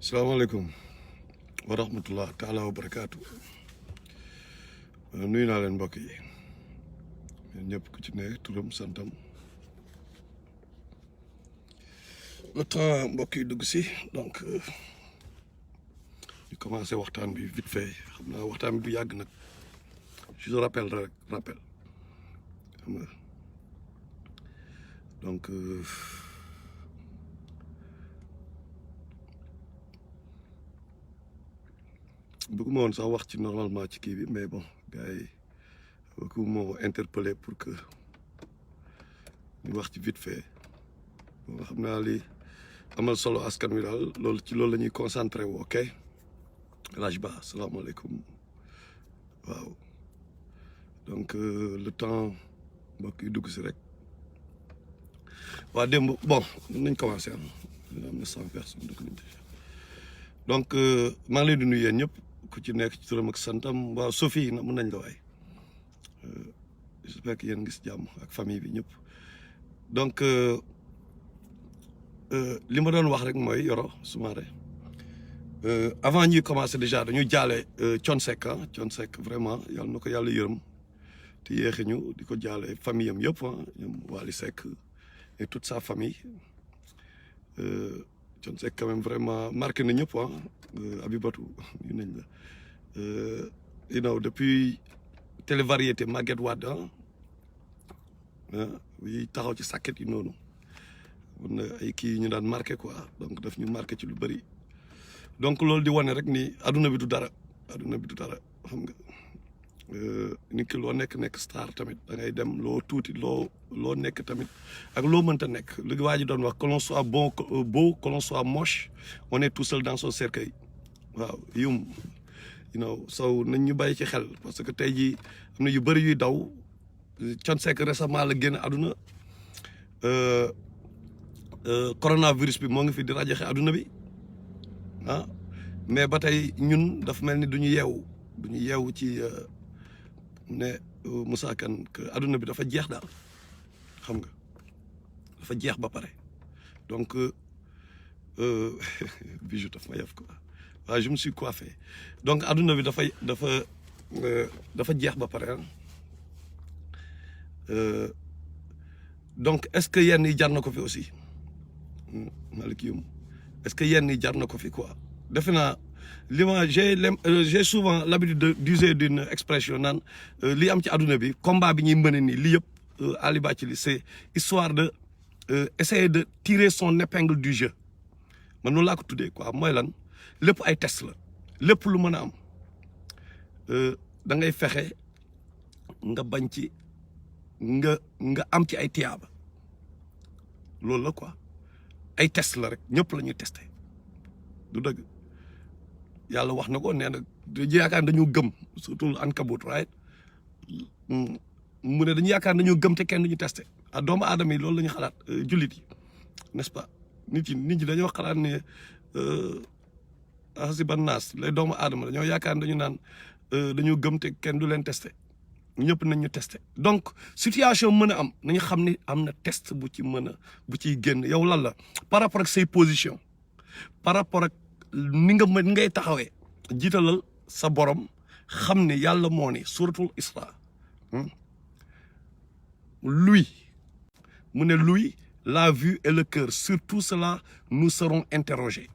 salaamaaleykum wa rahmatullah taala wa barakaatu nuyu naa leen mbokk yi ñun ñëpp ku ci ne turam santam le temps mbokk yi dugg si donc ñu commencé waxtaan bi vite fait xam naa waxtaan bi du yàgg nag je rappel rek rappel xam nga donc bëgguma woon sax wax ci normalement ci kii bi mais bon gars yi beaucoup moo interpellé pour que ñu wax ci vite fait bon xam naa li amal solo askan wi daal loolu ci loolu la ñuy concentré wu ok Raj Ba salaamaaleykum waaw donc le temps mbokk yi dugg si rek waa démb bon nañ commencé am na 100 personnes dugg nañ donc maa ngi leen di nuyu yéen ñëpp ku ci nekk ci turam ak santam waaw Sophie na mën nañ la waay j'espère que yéen gis jàmm ak famille bi ñëpp donc li ma doon wax rek mooy Yoro Soumaré avant ñuy commencer déjà dañu jaale Thione Seck ah Thione Seck vraiment yàlla na ko yàlla yërëm te yéexe ñu di ko jaale famille am yëpp ah ñoom Wally Seck et toute sa famille Thione Seck quand même vraiment marqué na ñëpp ah Abibatou ñu nañ la you know depuis télévariété Maguette Wade yi taxaw ci sàkket yi noonu mun na ay kii ñu daan marqué quoi donc daf ñu marqué ci lu bëri donc loolu di wane rek ni adduna bi du dara xam nga nit ki loo nekk star tamit da ngay dem loo tuuti loo nekk tamit ak loo mënta nekk li waa ji doon wax que l'on soit beau que l'on soit moche on est tout seul dans son cercueil waaw you know so nañ ñu bàyyi ci xel parce que tey jii am na yu bëri yuy daw Thione Seck récemment la génn àdduna coronavirus bi moo ngi fi di rajaxe àdduna bi ah mais ba tey ñun daf mel ni duñu yeewu ci ne Moussa Kane que àdduna bi dafa jeex daal xam nga dafa jeex ba pare donc bijou daf ma yaf quoi waaw je me suis coiffé donc àdduna bi dafa jeex ba pare donc est-ce que yenn yi jar na ko fi aussi Malick Youm est-ce que yenn yi jar na ko fi quoi defe naa li ma j'ai souvent l'habitude d'user d'une expression naan li am ci àdduna bi combat bi ñuy mëne nii li yëpp Ali Bathily c'est histoire de essayer de tirer son épingle du jeu man noonu laa ko tuddee quoi mooy lan lépp ay test la lépp lu mën a am da ngay fexe nga bañ ci nga am ci ay tiyaaba loolu la quoi ay test la rek ñëpp la ñuy testé du dëgg yàlla wax na ko nee na yaakaar dañu gëm surtout Ankabut right mu ne dañu yaakaar dañu gëm te kenn duñu testé ah doomu aadama yi loolu la ñu xalaat jullit yi n'est-ce pas nit ñi dañoo xalaat ne hasiban naas lay doomu aadama dañoo yaakaar dañu naan dañu gëm te kenn du leen testé ñëpp nañ ñu testé donc situation mën a am nañu xam ni am na test bu ciy génn yow lan la par rapport ak say position par rapport ak ni ngay taxawee jiitalal sa borom xam ne yàlla moo ni suratul Isra lui mu ne lui la vue et le cœur sur tout cela nous serons interrogés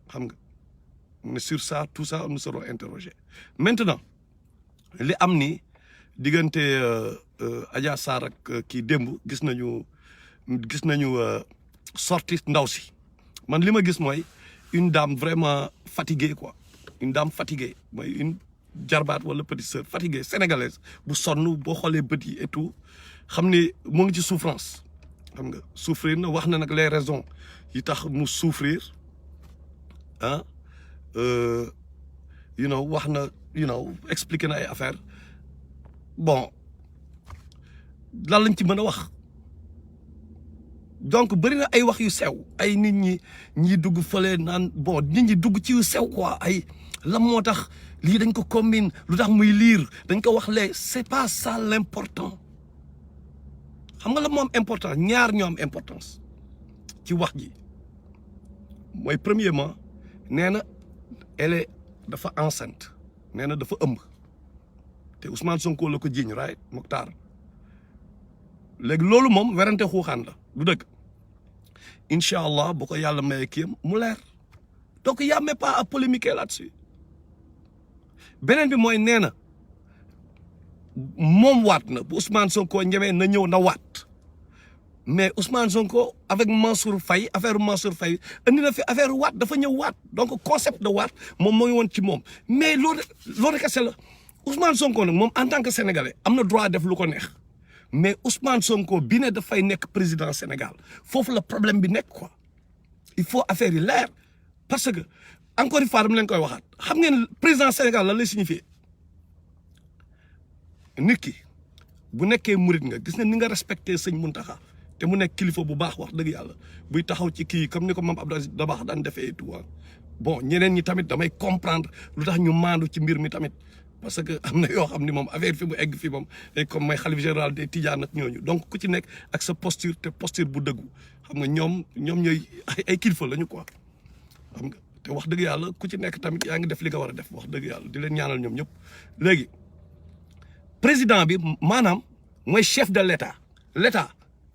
xam nga mu ne sur ça tout ça nous serons interrogés maintenant li am ni diggante Adja Sarr ak kii démb gis nañu sorti ndaw si man li ma gis mooy une dame vraiment fatiguée quoi une dame fatiguée mooy une jarbaat wala petite sœur fatiguée sénégalaise bu sonn boo xoolee bët yi et tout xam ni mu ngi ci souffrance xam nga souffrir na wax na nag les raisons yi tax mu souffrir ah wax na expliqué na ay affaire bon lan lañ ci mën a wax donc bëri na ay wax yu sew ay nit ñi dugg fële naan bon nit ñi dugg ci yu sew quoi ay lan moo tax lii dañ ko combine lu tax muy liir dañ ko wax lee c'est pas ça l'important xam nga la moom important ñaar ñoo am importance ci wax ji mooy premièrement nee na elle est dafa enceinte nee na dafa ëmb te Ousmane Sonko la ko jiiñ right Mokhtar léegi loolu moom werante xuuxaan la du dëgg incha allah bu ko yàlla maye kii mu leer donc y a même pas à polémiquer là-dessus beneen bi mooy nee na moom waat na bu Ousmane Sonko ñemee na ñëw na waat mais Ousmane Sonko avec Mansour Faye affaire Mansour Faye indi na fi affaire waat dafa ñëw waat donc concept de waat moom moo ngi woon ci moom mais loolu kese la Ousmane Sonko nag moom en tant que sénégalais am na droit def lu ko neex mais Ousmane Sonko bi ne dafay nekk président Sénégal foofu la problème bi nekk quoi il faut affaire yi leer parce que encore une fois dama leen koy waxaat xam ngeen président Sénégal lan lay signifier nit ki bu nekkee murit nga gis nga ni nga respecté sëñ Mountakha te mu nekk kilifa bu baax wax dëgg yàlla buy taxaw ci kii comme ni ko Mame Abdou Aziz Dabakh daan defee tout bon ñeneen ñi tamit damay comprendre lu tax ñu maandu ci mbir mi tamit parce que am na yoo xam ni moom affaire fi mu egg fi moom comme may xalif général des Tidianes ak ñooñu donc ku ci nekk ak sa posture te posture bu dëggu xam nga ñoom ñooy ay kilifa lañu quoi xam nga te wax dëgg yàlla ku ci nekk tamit yaa ngi def li nga war a def wax dëgg yàlla di leen ñaanal ñoom ñëpp léegi président bi maanaam mooy chef de l'état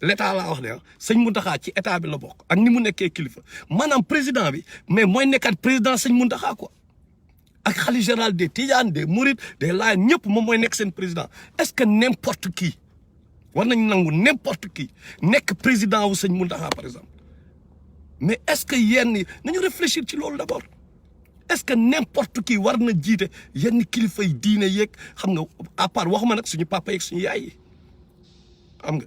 l'état laa wax ne sëñ Mountakha ci état bi la bokk ak ni mu nekkee kilifa maanaam président bi mais mooy nekkaat président sëñ Mountakha quoi ak xalif général des Tidianes des Mourides des Laayeen ñëpp moom mooy nekk seen président est-ce que n'importe qui war nañ nangu n'importe qui nekk président wu sëñ Mountakha par exemple mais est-ce que yenn nañu réfléchir ci loolu d'abord est-ce que n'importe qui war na jiite yenn kilifa yi diine yeeg xam nga à part waxuma nag suñu papa yeeg suñu yaay yi xam nga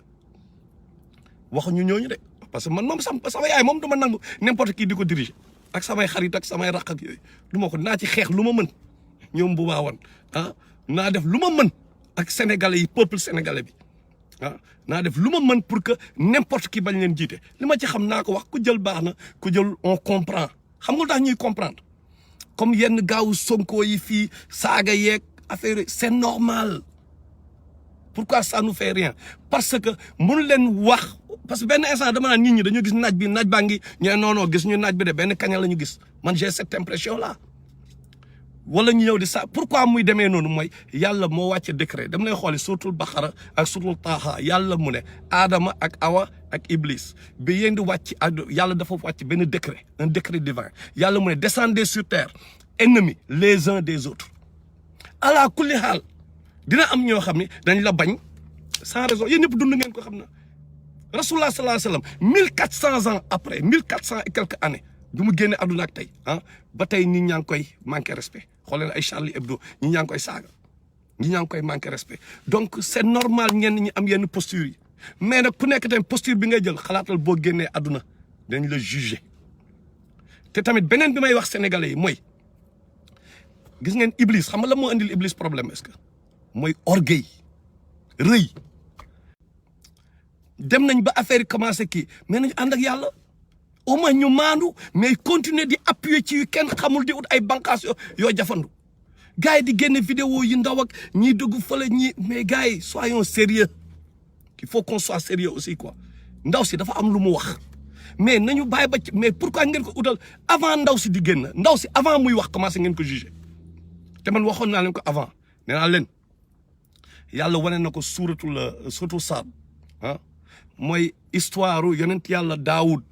waxuñu ñooñu de parce que man moom sama yaay moom dama nangu n'importe qui di ko diriger ak samay xarit ak samay raq ak yooyu du ma ko naa ci xeex lu ma mën ñoom bu baawoon naa def lu ma mën ak sénégalais yi peuple sénégalais bi naa def lu ma mën pour que n'importe qui bañ leen jiite li ma ci xam naa ko wax ku jël baax na ku jël on comprend xam nga lu tax ñuy comprendre comme yenn gaawu Sonko yi fii saaga yeeg affaire c'est normal pourquoi ça nous fait rien parce que mënu leen wax parce que benn instant dama naan nit ñi dañu gis naaj bi naaj baa ngi ñee non gis ñu naaj bi de benn kaña la ñu gis man j'ai cette impression là wala ñu ñëw di sa pourquoi muy demee noonu mooy yàlla moo wàcce décret dama lay xooli suratul Baqara ak suratul Taaha yàlla mu ne Adama ak Awa ak Iblis bi yéen di wàcc yàlla dafa wàcc benn décret un décret divin yàlla mu ne descendez sur terre ennemis les uns des autres ala kulli haal dina am ñoo xam ne dañ la bañ sans raison yéen ñëpp dund ngeen ko xam na Rasulullah sallallahu alayhi wa sallam 1400 ans après 1400 et quelques années du mu génne àdduna ak tey ba tey nit ñaa ngi koy manqué respect xoolee ay Charlie Hebdo ñi ñaa ngi koy saaga ñi ñaa ngi koy manqué respect donc c'est normal ñenn ñi am yenn posture yi mais nag ku nekk tamit posture bi ngay jël xalaatal boo génnee àdduna dañ la juger te tamit beneen bi may wax sénégalais yi mooy gis ngeen Iblis xam nga la moo indil Iblis problème est-ce que mooy orgueil rëy dem nañ ba affaire yi commencé kii mais nañu ànd ak yàlla au moins ñu maandu mais continuer di appuyer ci yu kenn xamul di ut ay bànqaas yoo jafandu gars yi di génne vidéo yi ndaw ak ñiy dugg fële ñi mais gars yi soyons sérieux il faut qu'on soit sérieux aussi quoi ndaw si dafa am lu mu wax mais nañu bàyyi ba ci mais pourquoi ngeen ko utal avant ndaw si di génn ndaw si avant muy wax commencé ngeen ko juger te man waxoon naa leen ko avant nee naa leen yàlla wane na ko suuratul Saad mooy histoire yonent yàlla Daawud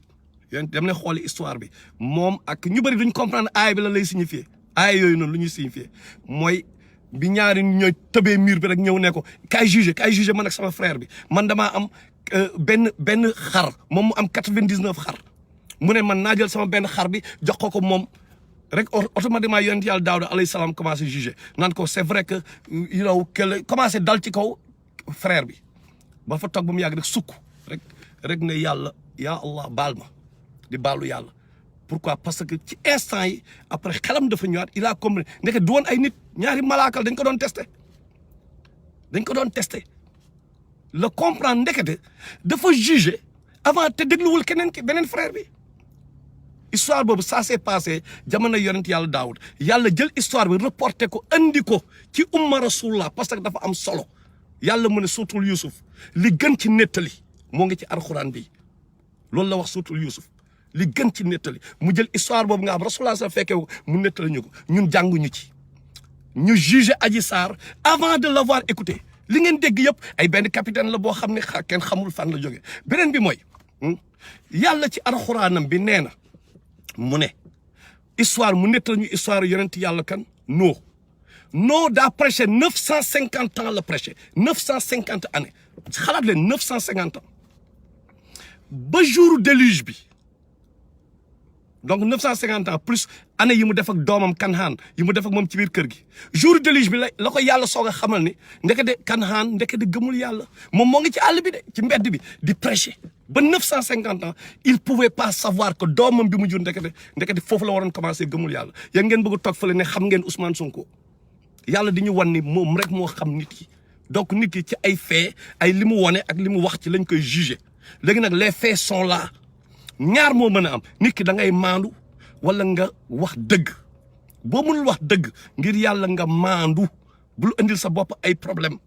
yonent dem na xooli histoire bi moom ak ñu bëri duñ comprendre aaya bi la lay signifier aaya yooyu noonu lu ñuy signifier mooy bi ñaari ñooy tëbee mur bi rek ñëw ne ko kaay juger man ak sama frère bi man damaa am benn xar moom mu am 99 xar mu ne man naa jël sama benn xar bi jox ko moom rek automatiquement yonent yàlla Daawuda alayhi salaam commencé juger naan ko c'est vrai que commencé dal ci kaw frère bi ba fa toog ba mu yàgg rek sukk rek ne yàlla yaa Allah baal ma di baalu yàlla pourquoi parce que ci instant yi après xelam dafa ñëwaat il a compris ndeke du woon ay nit ñaari malaakal dañ ko doon testé le comprendre ndekete dafa juger avant te dégluwul keneen ki beneen frère bi histoire boobu ça s'est passé jamono yonent yàlla Daawud yàlla jël histoire bi reporté ko andi ko ci umma rasulullah parce que dafa am solo yàlla mu ne suutul Yuusuf li gën ci nettali moo ngi ci alxuraan bi loolu la wax suutul Yuusuf li gën ci nettali mu jël histoire boobu nga xam Rasulullah sa fekkee mu nettali ñu ko ñun jànguñu ci ñu juger Adji Sarr avant de l'avoir écouté li ngeen dégg yëpp ay benn capitaine la boo xam ne kenn xamul fan la jógee beneen bi mooy yàlla ci alxuraanam bi nee na mu ne histoire mu nettali ñu histoire yonent yàlla kan Nooh daa prêché 950 ans la prêché 950 années xalaat leen 950 ans ba jour déluge bi donc 950 ans plus année yi mu def ak doomam Kanhaan yi mu def ak moom ci biir kër gi jour déluge bi la ko yàlla soog a xamal ni ndekete Kanhaan ndekete gëmul yàlla moom moo ngi ci àll bi de ci mbedd bi di prêcher ba 950 ans il pouvait pas savoir que doomam bi mu jur ndekete foofu la waroon commencer gëmul yàlla yéen ngeen bëgg a toog fële ne xam ngeen Ousmane Sonko yàlla di ñu wan ni moom rek moo xam nit ki donc nit ki ci ay faits ay li mu wone ak li mu wax ci lañ koy juger léegi nag les faits sont là ñaar moo mën a am nit ki da ngay maandu wala nga wax dëgg boo mënul wax dëgg ngir yàlla nga maandu bul indil sa bopp ay problème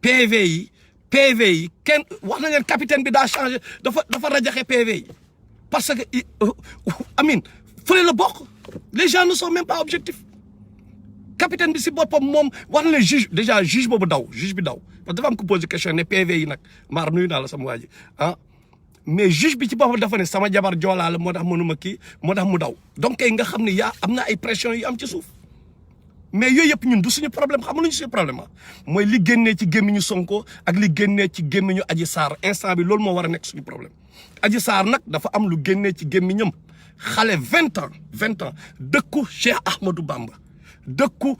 PV yi kenn wax na ngeen capitaine bi daa changé dafa rajaxe PV yi parce que Amine fële la bokk les gens ne sont même pas objectifs capitaine bi si boppam moom wax na ne juge déjà juge boobu juge bi daw parce que dafa am ko posé question ne PV yi nag maar nuyu naa la sama waa ji mais juge bi ci boppam dafa ne sama jabar joolaa la moo tax mënuma kii moo tax mu daw donc kay nga xam ne am na ay pression yu am ci suuf mais yooyu yëpp ñun du suñu problème xam nga lu ñu suñu problème mooy li génnee ci gémmiñu Sonko ak li génnee ci gémmiñu Adji Sarr instant bi loolu moo war a nekk suñu problème Adji Sarr nag dafa am lu génnee ci gémmiñam xale 20 ans dëkku Cheikh Ahmadou Bamba dëkku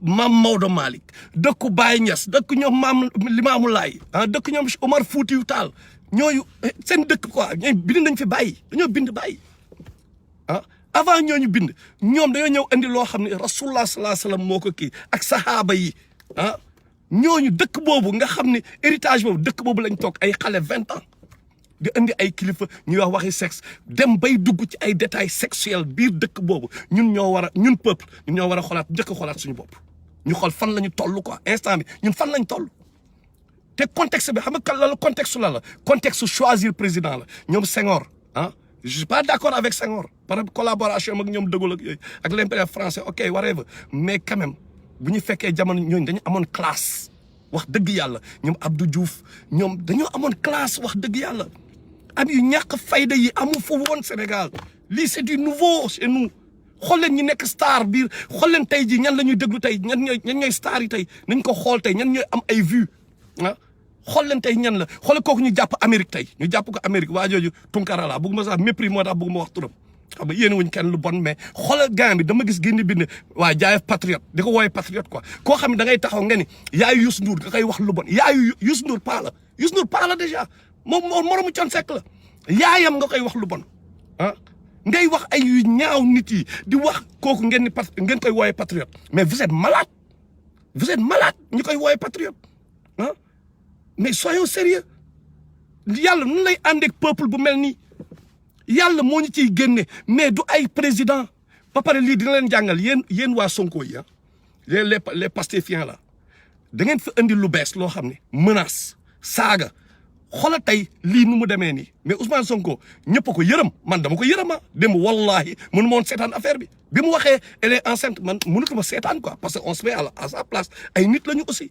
maam Maodo Malick dëkku Baye Niass dëkku ñoom maam Limamou Laye dëkku ñoom Omar Foutiyou Tall ñooyu seen dëkk quoi ñooy bind nañ fi bàyyi dañoo bind bàyyi avant ñooñu bind ñoom dañoo ñëw indi loo xam ne rasulullah sallallahu alayhi wasallam moo ko kii ak sahaaba yi ñooñu dëkk boobu nga xam ne héritage boobu dëkk boobu lañ toog ay xale 20 ans di indi ay kilifa ñuy wax waxi sexe dem bay dugg ci ay détails sexuels biir dëkk boobu ñun peuple ñun ñoo war a xoolaat njëkk a xoolaat suñu bopp ñu xool fan la ñu toll quoi instant bi ñun fan lañ toll te contexte bi xam nga kan la contexte contexte choisir président la ñoom Senghor je suis pas d'accord avec Senghor par collaboration ak ñoom De Gaulle ak yooyu ak l'impérial français ok whatever mais quand même bu ñu fekkee jamono ñooñu dañu amoon classe wax dëgg yàlla ñoom Abdou Diouf ñoom dañoo amoon classe wax dëgg yàlla am yu ñàkk fayda yi amu fa woon Sénégal lii c'est du nouveau chez nous xool leen ñi nekk star biir xool leen tey jii ñan la ñuy déglu tey ñan ñooy star yi tey nañ ko xool tey ñan ñooy am ay vues xool leen tey ñan la xool kooku ñu jàpp Amérique tey ñu jàpp ko Amérique waa jooju Tunkara la bëgguma sax mépris moo tax bëgguma wax turam xam nga yéen wuñ kenn lu bon mais xoolal gars bi dama gis génn bind waa jaayef patriote di ko wooye patriote quoi koo xam ne da ngay taxaw nga ni yaayu Youssou Ndour nga koy wax lu bon yaayu Youssou Ndour paa la déjà moom moromu Thione Seck la yaayam nga koy wax lu bon ngay wax ay yu ñaaw nit yi di wax kooku ngeen koy wooye patriote mais vous êtes malade ñu koy wooye patriote mais soyons sérieux yàlla nu lay ànd ak peuple bu mel nii yàlla moo ñu ciy génne mais du ay président ba pare lii dina leen jàngal yéen waa Sonko yi les pastefiens là da ngeen fi indi lu bees loo xam ne menace saaga xoolal tey lii nu mu demee nii mais Ousmane Sonko ñëpp ko yërëm man dama ko yërëma démb wallahi mënu ma woon seetaan affaire bi mu waxee elle est enceinte man mënutuma seetaan quoi parce que on se met à sa place ay nit lañu aussi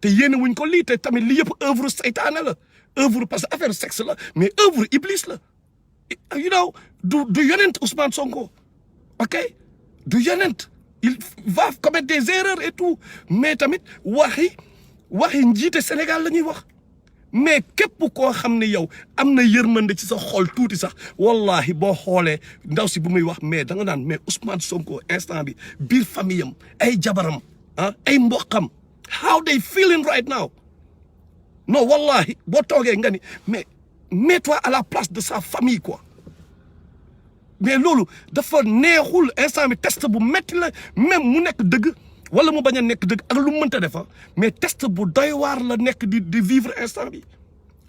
te yéene wuñ ko lii te tamit lii yëpp œuvre seytaane la œuvre parce que affaire sexe la mais œuvre iblis la you know du yonent Ousmane Sonko ok du yonent il va commettre des erreurs et tout mais tamit waxi njiite Sénégal la ñuy wax mais képp koo xam ne yow am na yërmande ci sa xol tuuti sax wallahi boo xoolee ndaw si bu muy wax mais da nga naan mais Ousmane Sonko instant bi biir famille am ay jabaram ay mboqam how they feeling right now non wallahi boo toogee nga ni mais mets-toi à la place de sa famille quoi mais loolu dafa neexul instant bi test bu metti la même mu nekk dëgg wala mu bañ a nekk dëgg ak lu mu mënta defa mais test bu doy waar la nekk di vivre instant bi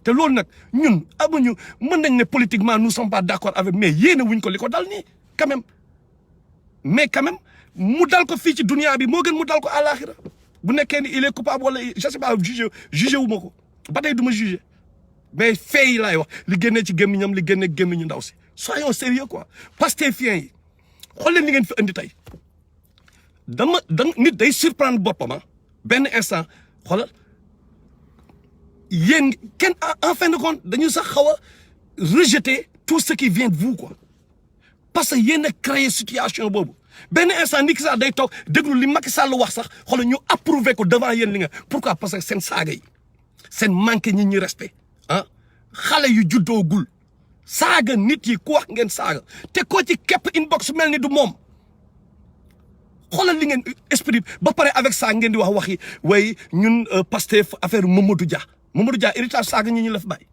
te loolu nag ñun amuñu mën nañ ne politiquement nous sommes pas d'accord avec mais yéene wuñ ko li ko dal nii quand même mais quand même mu dal ko fii ci dunia bi moo gën mu dal ko àlaxira bu nekkee ni il est coupable wala je sais pas jugé wu ma ko ba tey du ma jugé mais fay laay wax li génnee ci gémmiñam li génne gémmiñu ndaw si soyons sérieux quoi Pastefiens yi xool leen li ngeen fi indi tey nit day surprendre boppam benn instant xoolal yéen kenn en fin de compte dañu sax xaw a rejeter tout ce qui vient de vous quoi parce que yéen a créé situation boobu benn instant nit ki sax day toog déglu li Macky Sall wax sax xoolal ñu approuvé ko devant yéen li nga pourquoi parce que seen saaga yi seen manqué nit ñi respect xale yu juddoogul saaga nit yi ku wax ngeen saaga te koo ci képp inbox mel ni du moom xoolal li ngeen esprit ba pare avec ça ngeen di wax waxi way ñun Pastef affaire Mamadou Dia héritage saaga ñi ñu la fi bàyyi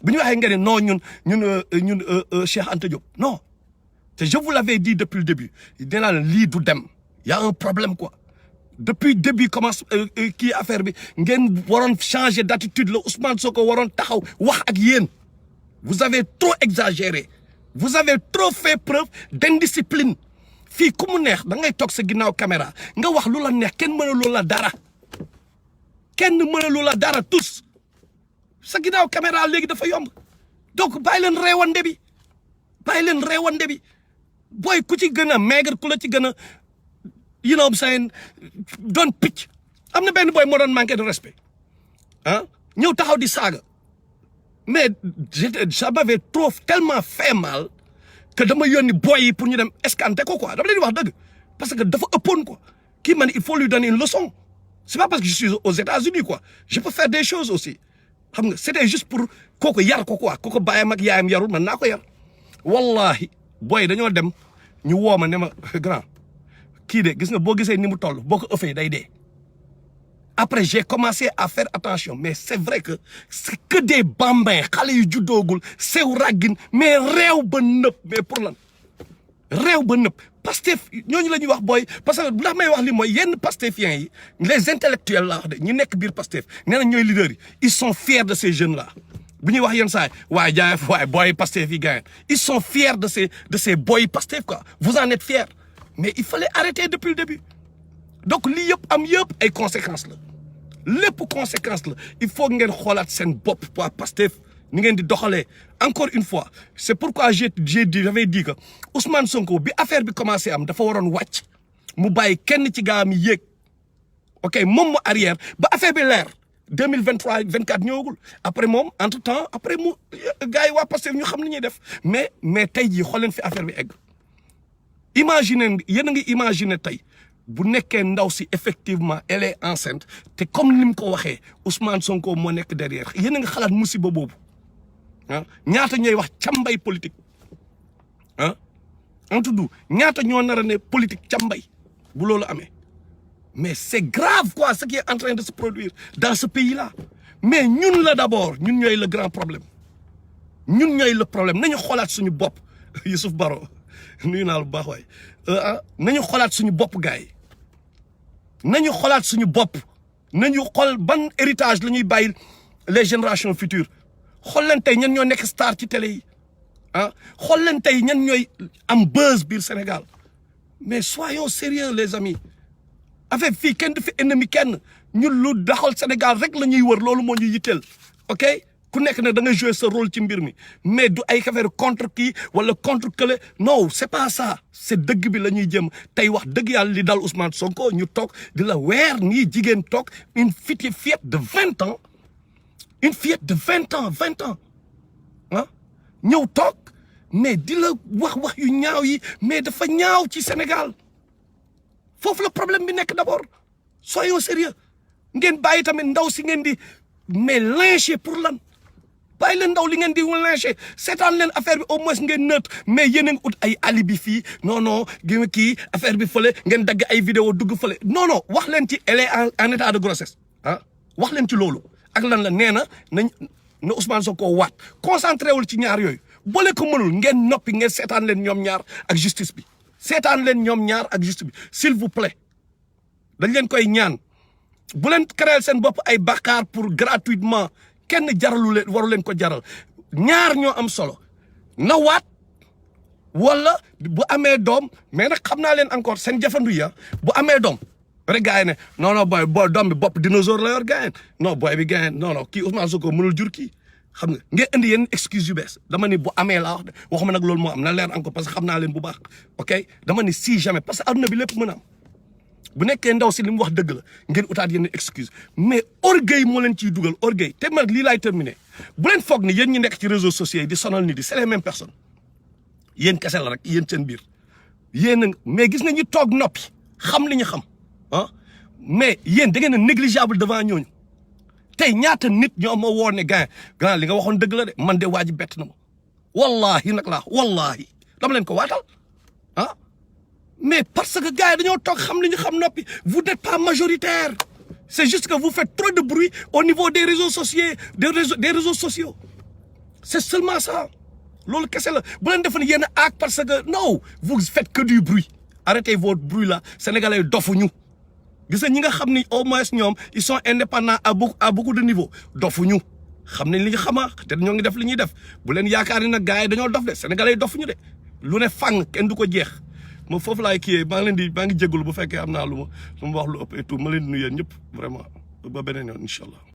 bu ñu waxee ngeen ne non ñun Cheikh Anta Diop non te je vous l'avais dit depuis le début nee naa lii du dem y a un problème quoi depuis début commence kii affaire bi ngeen waroon changer d'attitude la Ousmane Sonko waroon taxaw wax ak yéen vous avez trop exagéré vous avez trop fait preuve d'indiscipline fii ku mu neex da ngay toog sa ginnaaw caméra nga wax lu la neex kenn mënalu la dara tous sa ginnaaw caméra léegi dafa yomb donc bàyyi leen reewande bi booy ku ci gën a maigre ku la ci gën a you know what I'm saying doon picc am na benn booy moo doon manqué de respect ñëw taxaw di saaga mais ça m'avait tellement fait mal que dama yónni boy yi pour ñu dem escanter ko quoi dama leen di wax dëgg parce que dafa ëppoon quoi kii man il faut lui donner une leçon c'est pas parce que je suis aux États-Unis quoi je peux faire des choses aussi xam nga c'était juste pour kooku yar ko quoi kooku bàyyam ak yaayam yarul man naa ko yar wallahi boy dañoo dem ñu woo ma ne ma grand kii de gis nga boo gisee ni mu toll boo ko ëffee day dee après j'ai commencé à faire attention mais c'est vrai que c'est que des bambins xale yu juddoogul sew raggin mais réew ba nëpp mais pour lan réew ba nëpp Pastef ñooñu la ñuy wax booy parce que ndax may wax li mooy yenn Pastefiens yi les intellectuels la wax de ñu nekk biir Pastef nee na ñooy leaders yi ils sont fiers de ces jeunes là bu ñuy wax yenn saa yi waaye jaay waaye booy Pastef yi gars ils sont fiers de ces boy Pastef quoi vous en êtes fiers mais il fallait arrêter depuis le début donc lii yëpp am yëpp ay conséquences la lépp conséquence la il faut ngeen xoolaat seen bopp waa Pastef ni ngeen di doxalee encore une fois c'est pourquoi j'avais dit que Ousmane Sonko bi affaire bi commencé am dafa waroon wàcc mu bàyyi kenn ci gaa mi yéeg ok moom mu arrière ba affaire bi leer 2023 24 ñëwagul après moom entre temps après mu gars yi waa Pastef ñu xam li ñuy def mais tey jii xool leen fi affaire bi egg imaginer yéen a ngi imaginer tey bu nekkee ndaw si effectivement elle est enceinte te comme ni mu ko waxee Ousmane Sonko moo nekk derrière yéen a nga xalaat musiba boobu ñaata ñooy wax cambay politique en tout cas ñaata ñoo nar a ne politique cambay bu loolu amee mais c'est grave quoi ce qui est en train de se produire dans ce pays-là mais ñun la d'abord ñun ñooy le grand problème ñun ñooy le problème nañu xoolaat suñu bopp Youssouf Baro nuyu naa lu baax waay nañu xoolaat suñu bopp gars yi nañu xoolaat suñu bopp nañu xool ban héritage la ñuy bàyyil les générations futures xool leen tey ñan ñoo nekk star ci télé yi xool leen tey ñan ñooy am buzz biir Sénégal mais soyons sérieux les amis affaire fii kenn du fi ennemi kenn ñun lu daxal Sénégal rek la ñuy wër loolu moo ñu yitteel ok ku nekk ne da nga jouer sa rôle ci mbir mi mais du ay affaire contre kii wala contre kële non c'est pas ça c'est dëgg bi la ñuy jëm tey wax dëgg yàlla li dal Ousmane Sonko ñu toog di la weer nii jigéen toog une fillette de 20 ans une fillette de 20 ans ñëw toog mais di la wax yu ñaaw yi mais dafa ñaaw ci Sénégal foofu la problème bi nekk d'abord soyons sérieux ngeen bàyyi tamit ndaw si ngeen di mais lyncher pour lan bàyyi leen ndaw li ngeen di lyncher seetaan leen affaire bi au moins ngeen neutre mais yéen a ngi ut ay alibi fii non kii affaire bi fële ngeen dagg ay vidéo dugg fële non wax leen ci elle est en état de grossesse wax leen ci loolu ak lan la nee na Ousmane Sonko waat concentré wul ci ñaar yooyu boole ko mënul ngeen noppi ngeen seetaan leen ñoom ñaar ak justice bi seetaan leen ñoom ñaar ak justice bi s'il vous plaît dañ leen koy ñaan bu leen créer seen bopp ay bàkkaar pour gratuitement kenn jaralu leen waru leen ko jaral ñaar ñoo am solo na waat wala bu amee doom mais nag xam naa leen encore seen jafandu ya bu amee doom rek gars yi ne non booy doom bi bopp dinosaure la yor gars non booy bi gars non kii Ousmane Sonko mënul jur kii xam nga ngeen indi yenn excuse yu bees dama ni bu amee laa wax de waxuma nag loolu moo am na leer encore parce que xam naa leen bu baax ok dama ni si jamais parce que adduna bi lépp mën a am bu nekkee ndaw si li mu wax dëgg la ngeen utaat yenn excuse mais orgueil moo leen ciy dugal orgueil te man lii laay terminer bu leen foog ni yéen ñi nekk ci réseaux sociaux yi di sonal nit yi c'est les mêmes personnes yéen kese la rek yéen seen biir yéen mais gis nga ñi toog noppi xam li ñu xam ah mais yéen da ngeen a négligeable devant ñooñu tey ñaata nit ñoo ma woo ne grand li nga waxoon dëgg la de man de waa ji bett na ma wallahi nag laa wallahi dama leen ko waatal ah mais parce que gars yi dañoo toog xam li ñu xam noppi vous n'êtes pas majoritaire c'est juste que vous faites trop de bruit au niveau des réseaux sociaux des réseaux sociaux c'est seulement ça loolu kese la bu leen defoon yenn aak parce que non vous faites que du bruit arrêtez votre bruit là sénégalais dofuñu gis nga ñi nga xam ni au moins ñoom ils sont indépendants à beaucoup de niveaux dofuñu xam nañ li ñu xama te ñoo ngi def li ñuy def bu leen yaakaar ni nag gars yi dañoo dof de sénégalais dofuñu de lu ne fang kenn du ko jeex ma foofu laay kii maa ngi jégalu bu fekkee am naa lu ma wax lu ëpp et tout ma leen di nuyu yéen ñëpp vraiment ba beneen yoon incha allah.